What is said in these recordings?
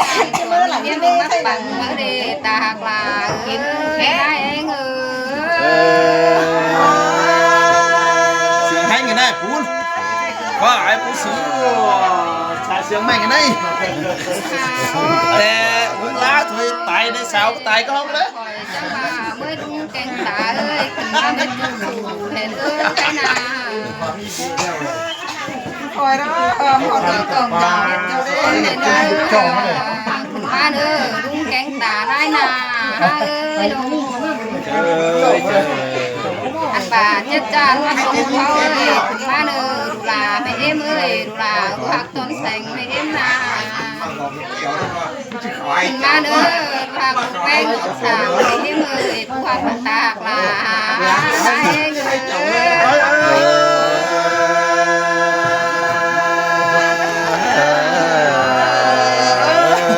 ຈານ ເມືອງມາປັງມາເດ ຕາຮັກຫຼາເອີຍ ແຮງເອີຍ. ເອີ ສຽງແຮງຢູ່ນະພຸ້ນ ວ່າໄອ້ຜູ້ສູງ ສາຍສຽງແມ່ງຢູ່ໃນ ແຕ່ຫຸງລາຖອຍຕາຍໃນສາວຕາຍກໍຮ້ອງເລີຍ. ຂ້ອຍຈັ່ງວ່າເມີຍດຸງແກງຕາເອີຍ ຂຶ້ນມາແມ່ນຢູ່ສູງແທ້ເອີຍໄປນາ. ຄອຍເນາະ ເອີ ໝໍເດີກອງດາວເຮັດເຈົ້າເດ້ ເດີກອງດາວຂຶ້ນມາເດີ ລຸງແກງຕາຫຼາຍໜ້າເອີຍ ເອີຍ ເອີຍ ອັນບາດຈັດຈານມາສົ່ງເຂົາເອີຍ ຂຶ້ນມາເດີ ດູຫຼາແມ່ເອັມເອີຍ ດູຫຼາຜູ້ຮັກຕອນແສງແມ່ເອັມນາ. ຂຶ້ນມາເດີ ພາຜູ້ແປ້ງອອກສາວ ເອີຍ ເອີຍ ພວກຕາກຫຼາ ເອີຍ ເອີຍ.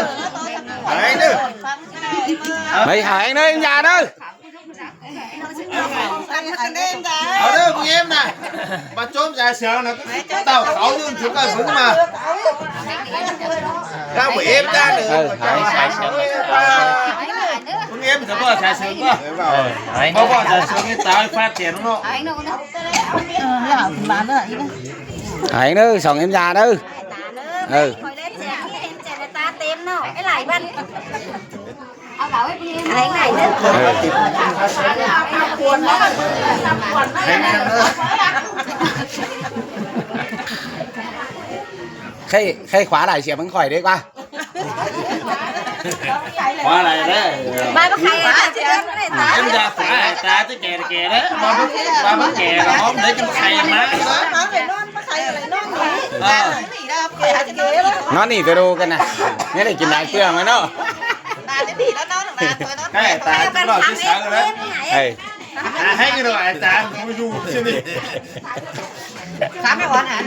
ຫາຍເດີ ໄປຫາຍເດີ ຢ່າເດີ. ເອົາເດີ ມຶງເອັມນະ ມາໂຈມສາຍເສືອນະ ເຕົ້າເຂົາຢູ່ ຖືກກໍເພິ່ງມາ ຖ້າບໍ່ເອັມຈ້າເດີ. ເອີ ຫາຍສາຍເສືອນ ມຶງເອັມສະບໍ່ສາຍເສືອນບໍ່? ເອີ ຫາຍ ບໍ່ ບໍ່ສາຍເສືອນນີ້ຕາຍຟາດແຕກເນາະ. ຫາຍເດີ ສອງເອັມຢາເດີ. ເອີ ຕາເດີ ເອີ ຂ້ອຍໄດ້ແຈກ ເຫັນແຈກໃນຕາເຕັມເນາະ ໄອ້ຫຼາຍວັນ. ເອົາເອົາໃຫ້ເພິ່ນ ໄອ້ຫຼາຍເດີ. ເອີ ໃຄ ໃຄຂວາຫຼາຍເສຍເບິ່ງຂ້ອຍເດ້ກວ່າ. ຂວາຫຼາຍເດີ. ບາຍບໍ່ໃຄ ເອັມຢາຂວາ ຕາຈະແກ່ແກ່ເດີ. ບາຍບໍ່ ບາຍບໍ່ແກ່ລະ ຫອມໄດ້ກິນໄຂ່ມາ. ນອນນີ້ໂຕໂດກັນນະ ແມ່ນໄດ້ກິນຫຼາຍເປືອງແລ້ວເນາະ. ຕາຈະດີແລ້ວເນາະ ໜຶ່ງນາ ຕົວເນາະ ໃຫ້ຕາຈະຫຼອດຊື່ສາເລີຍ. ເອີຍ ຕາໃຫ້ກະໂດດ ອາຈານບໍ່ຢູ່ທີ່ນີ້. ຄຳໃຫ້ວ່າຫັ້ນ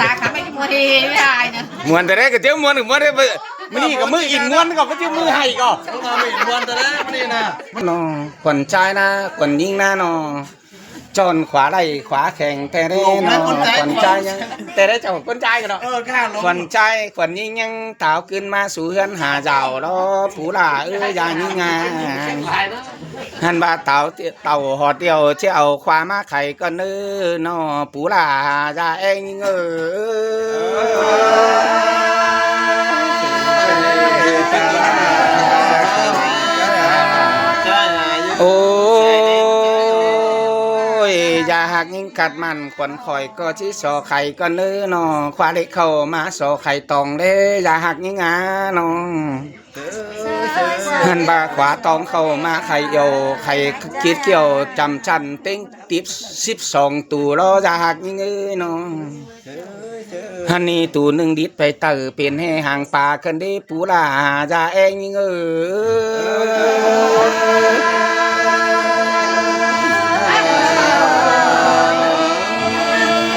ຕາຄຳໃຫ້ທີ່ບໍ່ດີ ອາຍນະ. ມ່ວນແຕ່ໃດກະເຈົ້າມ່ວນ ກະມ່ວນເດ້. ມື້ນີ້ກະມື້ອິນ ມ່ວນກະບໍ່ເຈົ້າມື້ໄຫ້ກະ ເອົາມາມື້ອິນ ມ່ວນແຕ່ໃດມື້ນີ້ນະ. ນ້ອງຂວັນຊາຍນະ ຂວັນຍິງນະນ້ອງ. ຈອນຂວາໄດ້ຂວາແຂງແຕ່ເດ້ນ້ອງ ຂວັນຊາຍຍັງ ແຕ່ໄດ້ເຈົ້າຂວັນຊາຍກັນເນາະ. ເອີ ຂວັນຊາຍ ຂວັນຍິງຍັງຕາວຂຶ້ນມາສູ່ເຮືອນຫາເຈົ້າລະ ປູຫຼ້າເອີຍ ຢ່າຍິງງານ. ຫັ້ນວ່າເຕົາ ເຕົາຮອດດຽວ ຊິເອົາຂວາມາໄຂກ່ອນເດີນ້ອງ ປູຫຼ້າ ຢ່າແອງຍິງເອີຍ. ໂອ້ຍ ຢ່າຫາກຍິງກັດມັນ ຂວັນຂ້ອຍກໍຊິສໍ້ໄຂ່ກ່ອນເດີນ້ອງ ຄວ້າເຫຼັກເຂົ້າມາສໍ້ໄຂ່ຕອງເດ້ ຢ່າຫາກຍິງອານ້ອງ. ຫັ້ນວ່າຂວາຕອງເຂົ້າມາໄຂ່ອຽວ ໄຂ່ກິດກ່ຽວຈຳຊັ້ນເຕັງຕິບສິບສອງຕູລະ ຢ່າຫາກຍິງເອີຍນ້ອງ. ຫັ້ນນີ້ຕູໜຶ່ງດິດໄປເຕີ ເປັນແຮ່ຫາງປາເຄີນເດ ປູຫຼ້າ ຢ່າແອງຍິງເອີຍ.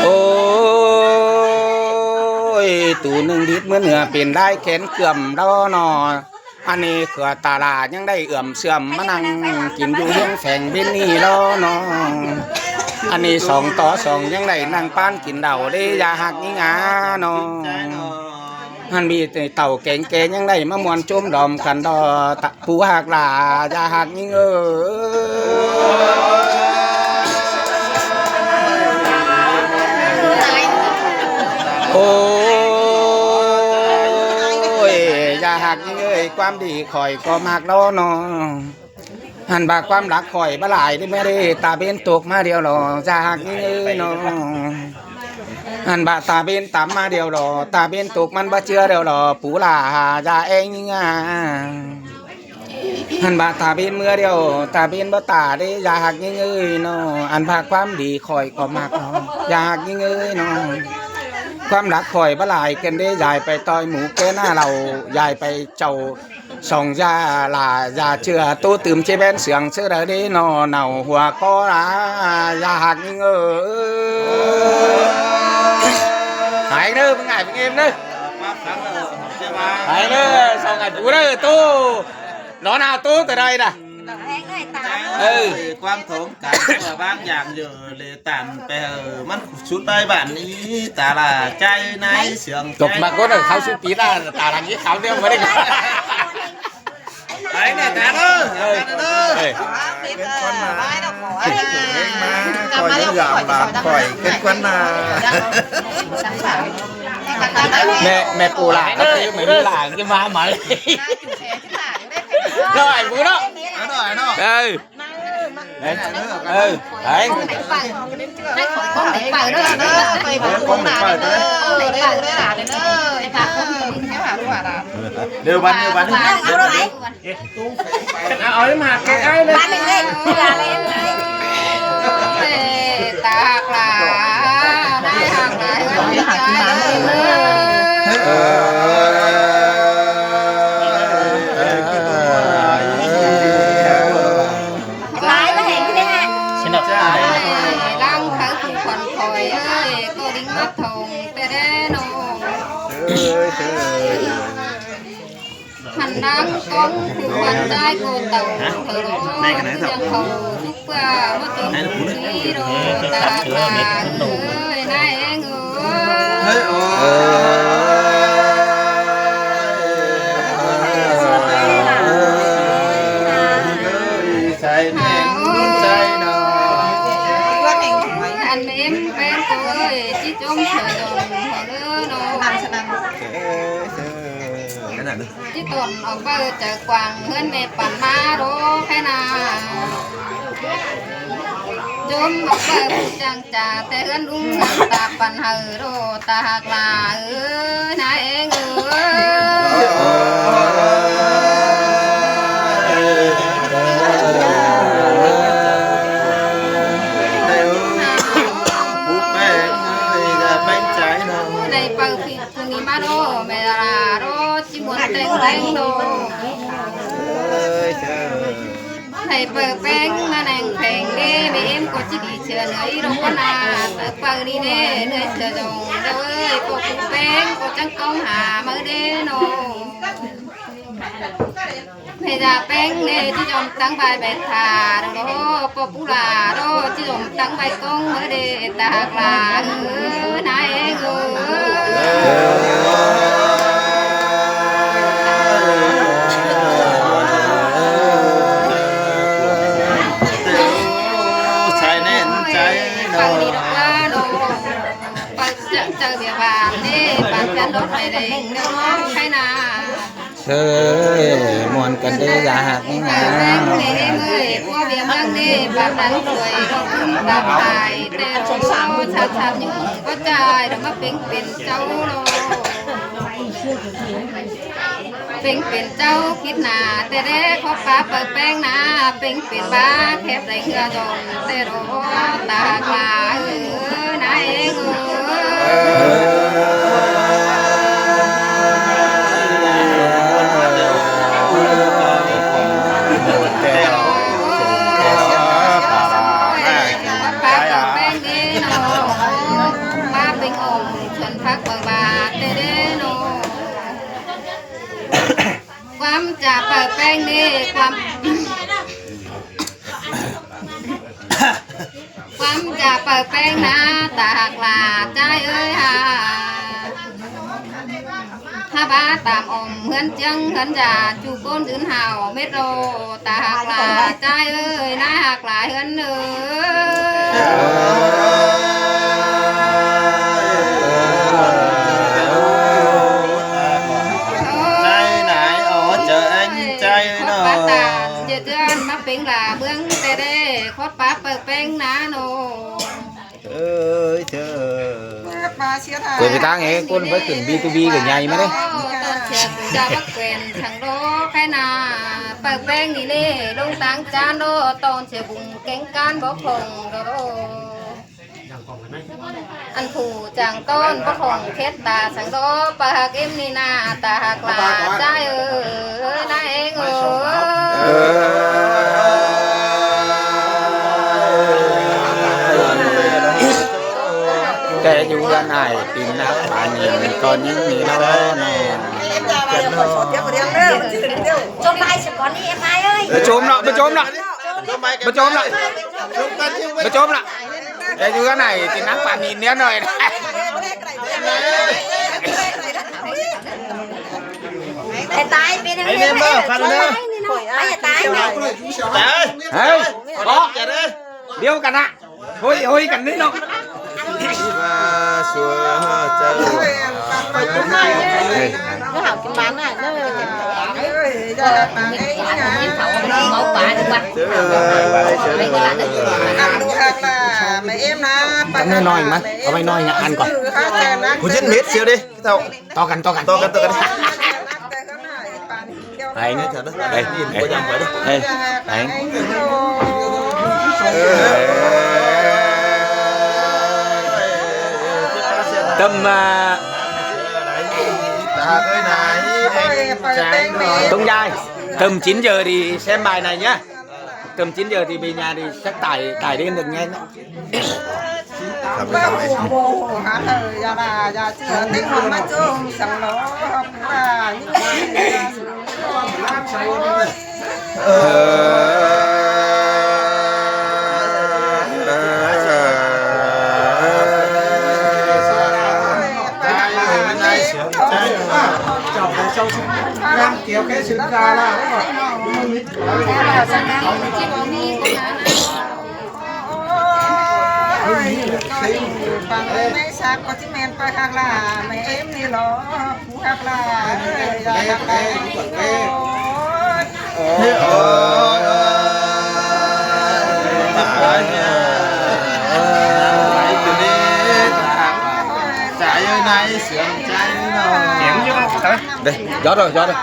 ໂອ້ຍ ຕູໜຶ່ງດິດເມືອເໜືອ ເປັນລາຍແຂນເກືອມລະເນາະ. ອັນນີ້ເຂືອຕາຫຼ້າຍັງໄດ້ເອື້ອມເຊື່ອມມານັ່ງກິນຢູ່ເຮືອນແຝງເວັນນີ້ລະເນາະ. ອັນນີ້ສອງຕໍ່ສອງຍັງໄດ້ນັ່ງປານກິນເຫຼົ້າເດ້ ຢ່າຫາກຍິງອານ້ອງ. ຫັ້ນມີແຕ່ເຖົ້າແກ່ແກ່ຍັງໄດ້ມາມ່ວນໂຈມດອມກັນດອກ ຜູ້ຮັກຫຼ້າ ຢ່າຫາກຍິງເອີຍ. ໂອ້ຍ ຢ່າຫາກຍິງເອີຍ ຄວາມດີຂ້ອຍກໍມັກລະເນາະ. ຫັ້ນວ່າຄວາມຮັກຂ້ອຍບໍ່ຫຼາຍເດ້ແມ່ເດ້ ຕາເວັນຕົກມາດຽວລະ ຢ່າຫາກຍິງເອີຍເນາະ. ຫັ້ນວ່າຕາເວັນຕາມມາດຽວລະ ຕາເວັນຕົກມັນບໍ່ເຈື່ອດຽວລະ ປູຫຼ້າ ຢ່າແອງຍິງອາ. ຫັ້ນວ່າຕາເວັນເມືອດຽວ ຕາເວັນບໍ່ຕາເດ້ ຢ່າຫາກຍິງເອີຍເນາະ. ອັນວ່າຄວາມດີຂ້ອຍກໍມັກເນາະ ຢ່າຫາກຍິງເອີຍເນາະ. ຄວາມຮັກຂ້ອຍບໍ່ຫຼາຍເກີນເດ້ ຢາຍໄປຕ່ອຍໝູ່ແກ່ໜ້າເຫຼົ່າ ຢາຍໄປເຈົ້າ ສອງຢ່າຫຼ້າ ຢ່າເຊື່ອໂຕຕື່ມເຈແບນເສືອງເຊື່ອໄດ້ເນາະ ເນົ່າຫົວກໍລະ ຢ່າຫາກຍິງເອີຍ. ເດີ ມຶງຫາຍເບິ່ງເອງເດີ ໄປເດີ ສອງອັນກູເດີ ໂຕ ນອນຫາໂຕແຕ່ໃດນະ ເອີ ຄວາມຖົງກັນ ວ່າບາງຢ່າງຢູ່ເລຕັນໄປ ມັນສຸດໄປບ້ານນີ້ ຕາລາໃຈໃນເຊື່ອງ ຕົກມາຄົນເຂົາສຸດປີຕາ ຕາຫຼັງນີ້ຂາວເລື່ອງບໍ່ໄດ້ ໄປແນ່ຕາເດີ ເອີ ເອີ ເປັນຄົນມາ ເອີ ເປັນຄົນມາ ຂ້ອຍຍັງຢາມຫຼານຂ້ອຍ ເປັນຄົນມາ ແມ່ ແມ່ປູຫຼານ ເອີ ແມ່ປູຫຼານຈະມາໃໝ່ ເນາະ ໄອ້ໝູເນາະ ເນາະ ເນາະ ເອີ ເອີ ເອີ ໄປ ເດີ ວັນ ເດີ ວັນ ເດີ ວັນ ເດີ ເອົາໃຫ້ມາໃກ້ໆເລີຍ ມາເລີຍ ເອີ ຕາຮັກຫຼານ ນາຍຮັກຫຼານ ເອີ ຫຼາຍມາແຮງແທ້ ສະໜັບສະໜູນ ຫຼັງເຂົາຄືຄວັນຄອຍເອີຍ ກໍດິງມາທ່ອງແຕ່ແດນອກ ເອີຍ ເອີຍ ຫັນຫຼັງກ້ອງຄືຄວັນຈາຍກໍເຕົາເທີລອ ຍັງເຂົ້າທຸກເພື່ອມາຈົນທີ່ໂລຕາກາເອີຍ ນາຍເອງເອີຍ ເອີຍ ເອີຍ ໃສ່ແມ່ນໃສ່ເນາະ ອັນເອັມແປນໂຕເອີຍ ຈິຈົມເທີດອນເທີເລີເນາະ ເອີຍ ເອີຍ ຈິຕົນອອກໄປເຈີກວ້າງ ເຮືອນແມ່ປັນມາໂລແຄ່ນາ ຈົມອອກໄປຜູ້ຈັງຈາ ແຕ່ເຮືອນລຸງເຮືອນຕາປັນເຮີໂລ ຕາຮັກຫຼາເອີຍ ນາຍເອງເອີຍ ຜູ້ແປງເອີຍ ຢ່າແປງໃຈເນາະ ໄດ້ເປີດຜິດຜູ້ນີ້ມາໂລ ແມ່ລາໂລ ຊິມ່ວນແຕ່ງແຕ່ງໂລ ໃຫ້ເປີແປງມາແນງແພງເດ້ ແມ່ເອັມກໍຊິດີເຊື່ອເໜືອອີ່ດອກກະນາ ເປີນີ້ເດ້ເໜືອເຊື່ອດອງເດີ ພໍຜູ້ແປງກໍຈັ່ງຕ້ອງຫາມາເດ້ເນາະ ໃຫ້ດາແປງເດ້ ທີ່ຈອມຕັ້ງບາຍແບດທາໂດ ພໍຜູ້ລາໂດ ທີ່ຈອມຕັ້ງໃບກອງເດີ ຕາກຫຼາເອີຍ ນາຍເອງເອີຍ ໃສ່ແໜ້ນໃຈເນາະ ເຈົ້າເບຍບານເດ້ ບານຈັນດອກໄມ້ແດງເດີ ໃຄນາ ເຊີຍ ມ່ວນກັນເດີ ຢ່າຮັກແຮງນາ ເອີຍ ຜົວເບຍບານເດ້ ບານຈັນສວຍ ດອກຂຶ້ນຕາກໄມ້ ແຕ່ໂຕຊາດຊາດຢູ່ກໍຈ່າຍ ດອກມາເປັງເປັນເຈົ້າໂລ ເປັງເປັນເຈົ້າຄິດໜ້າ ແຕ່ແລຂໍປາເປີແປງນາ ເປັງເປັນບາແຄບໄດ້ເຮືອດອນ ແຕ່ໂລຕາກຫຼາເອີຍ ນາຍເອງເອີຍ ປາເປີແປງເດ້ເນາະ ປາເປັງອ່ອນ ເຊີນພັກເບີບາດແຕ່ເດ້ເນາະ ຄວາມຈະເປີແປງເດ້ ຄວາມ ຄວາມຈະເປີແປງນາ ຕາຮັກຫຼາຈາຍເອີຍຫາ ຫາບາຕາມອ່ອມເຮືອນເຈືອງເຮືອນຢາ ຈູໂກນຢືນຫາວເມັດໂລ ຕາຮັກຫຼາຈາຍເອີຍ ນາຍຮັກຫຼາເຮືອນເອີຍ ໃຈນາຍ ໂອ ເຈີເອັງໃຈເນາະ ເຈີເດືອນມາເປັງຫຼາເມືອງແຕ່ເດ້ ຄອດປາເປີແປງນາໂນ ເອີຍເທີ ເປີດໄປທາງເອ ຄົນໄປຂຶ້ນບີທູບີກໍໃຫຍ່ມາເດ້ ຕອນເຊບຸງຈາບັກແກນທາງໂລໄຄນາ ເປີແປງນີ້ເດ້ ລົງຕ່າງຈານໂລ ຕອນເຊບຸງແກງການບໍ່ຄ່ອງໂດໂດ ອັນຜູ້ຈາງຕ້ອນບໍ່ຄ່ອງເຂດຕາສັງໂດ ປາຮັກເອັມນີ້ນາ ຕາຮັກຫຼາຈາຍເອີຍ ນາເອງເອີຍ. ແຕ່ຢູ່ເຮືອນອ້າຍ ປິ່ນໜາກປານນີ້ກໍຍັງມີເນາະ. ໂຈມໄປສະກ່ອນນີ້ອ້າຍເອີຍ. ບໍ່ໂຈມເນາະ ບໍ່ໂຈມເນາະ ບໍ່ໂຈມເນາະ ບໍ່ໂຈມເນາະ. ແຕ່ຢູ່ເຮືອນອ້າຍ ປິ່ນໜາກປານນີ້ເໜືອໜ້ອຍ. ໄປຕາຍເປັນຫຍັງ ໄປຕາຍ ໄປຕາຍ. ເຮີ້ຍ ອອກ ດຽວກັນນະ ໂຫຍໂຫຍກັນນີ້ເນາະ. ກຳນ້ອຍໆ ມາ ເອົາໄວ້ໜ້ອຍນະ ອ່ານກ່ອນ. ຜູ້ຍິນເມັດສຽວເດ້. ຕໍ່ກັນ ຕໍ່ກັນ ຕໍ່ກັນ ຕໍ່ກັນ. ໄປ ໄປ ໄປ ໄປ ໄປ. ເຕີມ ເອີ ຕົງຍາຍ ເຕີມຈິນເຢີດີແຊມບາຍນາຍຍະ. Tơm chín giờ thì về nhà thì chắc tải, tải đến được nhanh đấy. Giọt rồi, giọt rồi.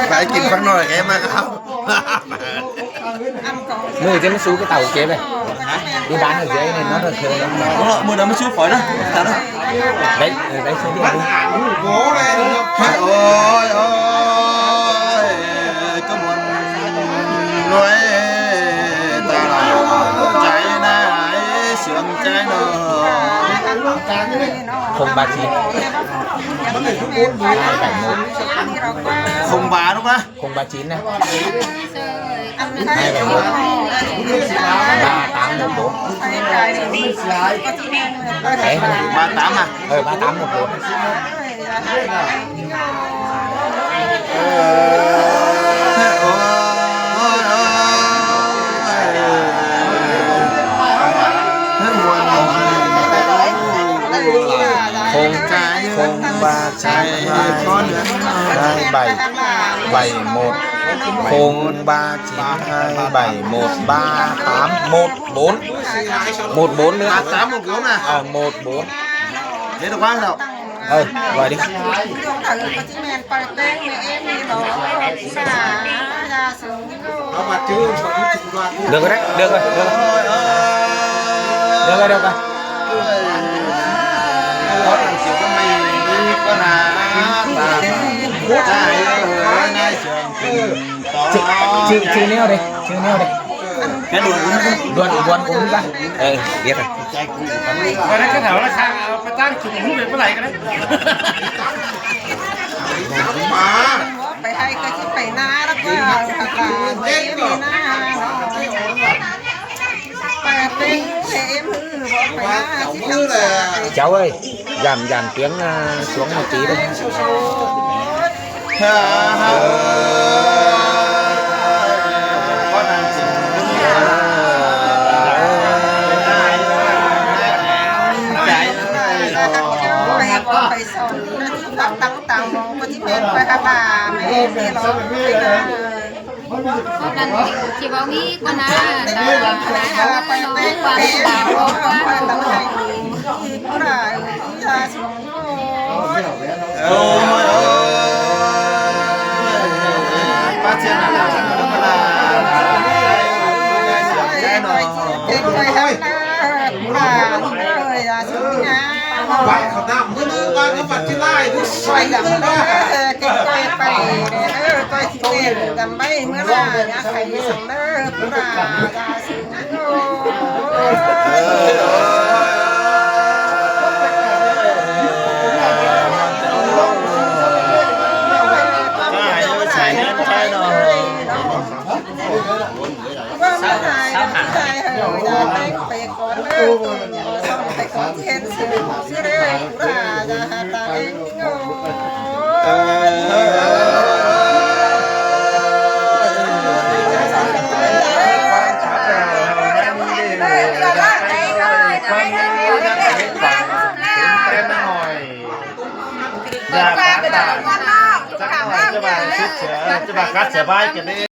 Phải กินสักหน่อยไงมาครับ Mười chứ mới xu cái tàu kia này. Đi bán ở dưới này nó là thường lắm. Mười đó mới xu khỏi đó. Đấy, đấy, đấy, xu đi. Ôi, ôi, ôi, có muốn nói ta là cháy này, sướng cháy nọ. Không ba chín. Hai bảy một. Không ba đúng không? Không ba chín này. Hai bảy một. Ba tám một bốn. Đấy. Ba tám à? Ờ, ba tám một bốn. Không, không ba chín hai, hai bảy, bảy một. Không ba chín hai bảy một ba tám một bốn. Một bốn nữa. Ba tám một bốn à? Ờ, một bốn. Thế được quá không? Ờ, gọi đi. Được rồi đấy, được rồi, được rồi. Được rồi, được rồi. Chữ, chữ, chữ nêu đi, chữ nêu đi. Đoàn, đoàn, đoàn, đoàn. Ờ, biết rồi. ໄປໄຮ່ກໍຊິໄປນາ ແລ້ວກໍໄປນາ ໄປເປັນເອັມ ໄປນາ Cháu ơi, giảm, giảm tiếng, à, xuống một tí đi. ໂອ້ຍ ໂອ້ຍ ປ້າເຊນນະ ໄປເອົານ້ຳມື້ນີ້ວ່າກໍບັດຊິຫຼາຍ ໄປນຳເດີ ເກັບໄວ້ໄປເດີ ໄປເກັບດຳໄວ້ເມື່ອລາ ຢ່າໄຂສັງເດີ ຜູ້ຫຼາ ຢ່າປາກຫຼາຍ ຈັກໜ້ອຍຈະວ່າສຸດເສືອ ຈະວ່າກັດເສືອບາຍກັນເດ້.